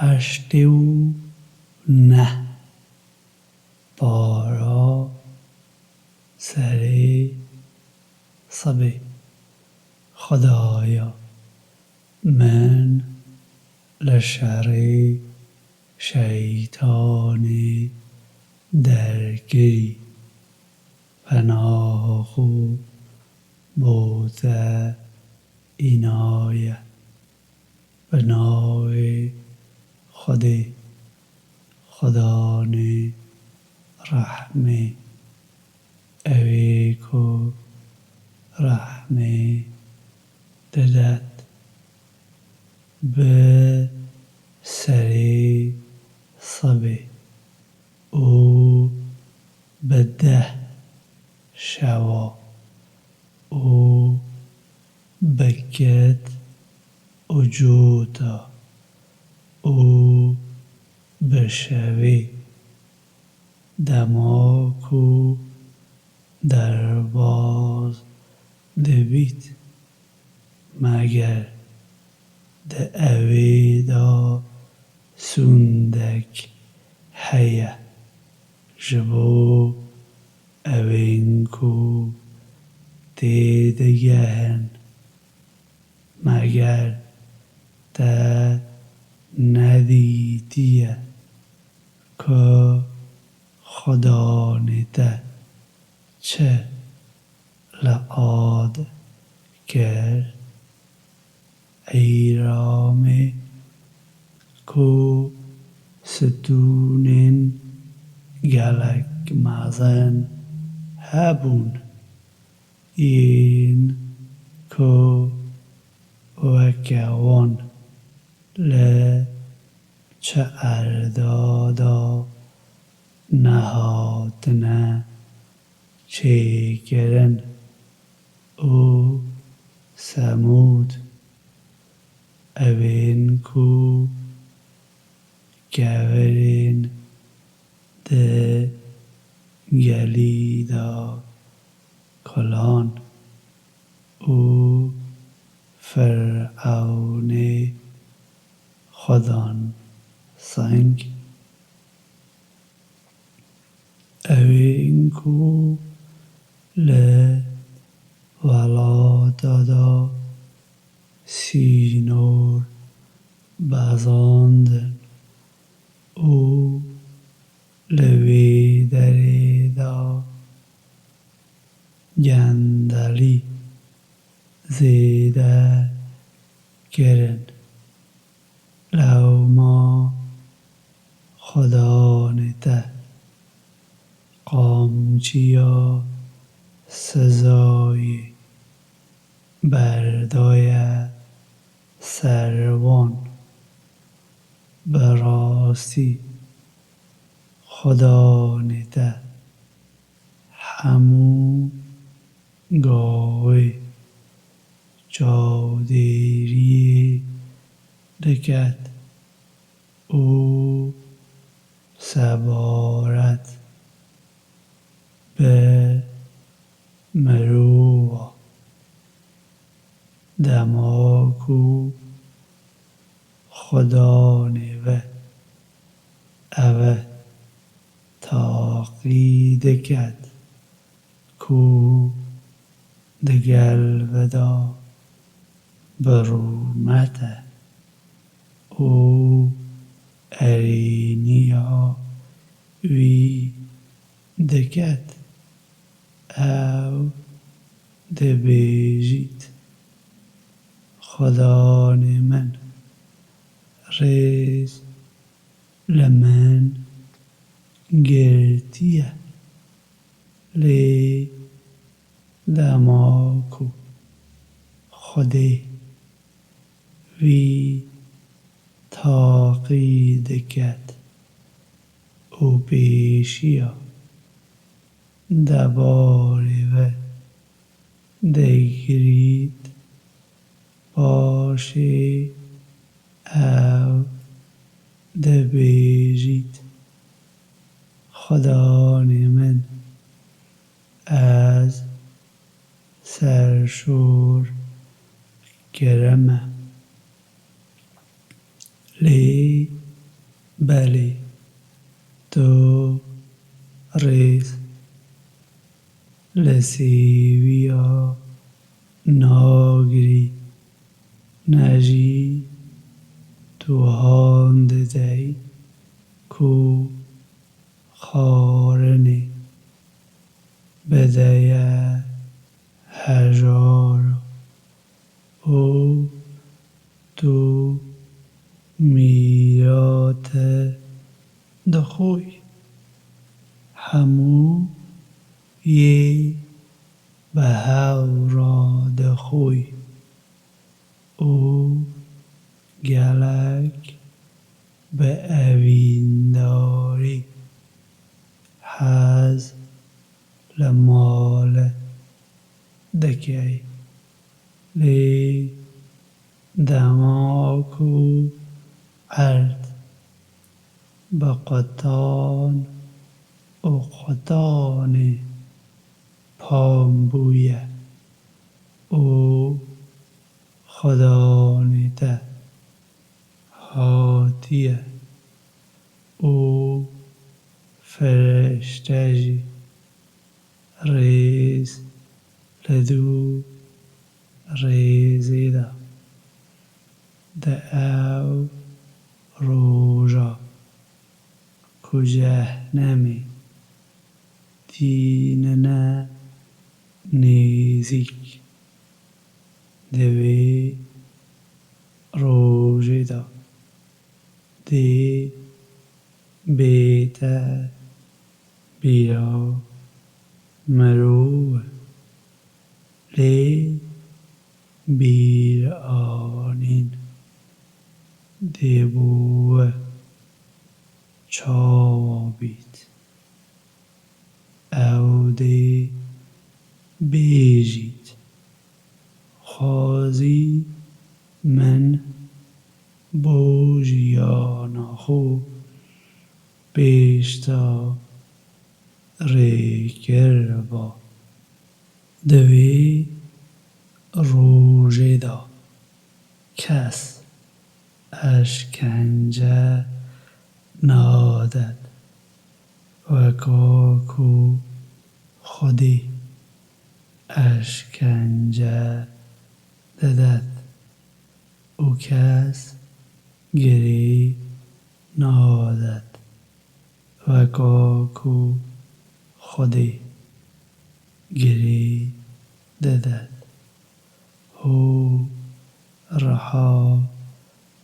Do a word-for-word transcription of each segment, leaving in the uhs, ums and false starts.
Heştê û neh. Para serê sibê. Xwedaya min li şerê şeytanê derkirî. Penaha xwe bo te înaye. Bi navê Xwedê, Xwedanê rehmê, ewê ku rehmê didet. Bi serê sibê û bi deh şewa û bi kit û cota û bi şevê, dema ku derbas dibît, meger di ewê de sûndek heye ji bo ewên ku têdigehin. Meger te nedîtiye ku Xudanê te çi li ad kir? Îramê ku stûnên gelek mezin hebûn, yên ku weke wan li çi erda de nehatine çêkirin û Semûd, ewên ku kevirên di gelî de kulan û Firewnê xwe dan seng. Ewên ku li welata de sînor bezandin û li wê derê de gendelî zêde kirin. Lewma Xudanê te qamçiya sizayê berdaye ser wan. Bi rastî Xudanê te hemû gavê çavdêriyê diket û sebaret bi mirova, dema ku Xudanê we ev taqî diket ku digel we de bi rûmet e û erêniya wî diket. Ew dibêjît, Xudanê min, rêz li min girtiye. Lê dema ku Xwedê wî taqî diket û pêşiya debarê we digirît, paşê ew dibêjît, Xudanê min, ez serşor kirime. Lê Belê, tu rêz li sêwiya nagirî, ne jî tu han didey ku xwarinê bideye hejara û tu mîrate dixwî. Hemû yê bi hev re dixwî û gelek bi evîndarî hez li mal dikey. Lê dema ku erd bi qutan û qutanê pam bûye û xudanê te hatiye û firişte jî rêz li dû rêzê de. Di ew roja ku cehnemê tînine nêzîk, di vê rojê de dê bête bîra mirov, lê bîranîn dê bo we çawa bît? Ew dê bêjît, xwazî min bo jiyana xwe pêşta rê kiriba. Di vê rojê de kes eşkence nadet, weka ku Xwedê eşkence didet û kes girê nadet, weka ku Xwedê girê didet. Ho, riha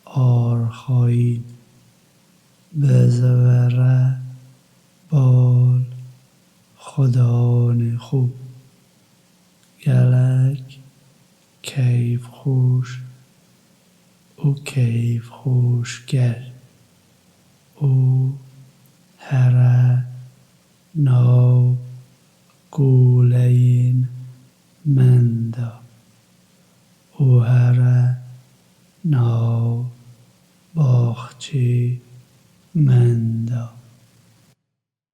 arxayîn, bi zivere bal xudanê xwe. Gelek keyfxweş û keyfxweşker û here nav goleyên min de û here nav baxçê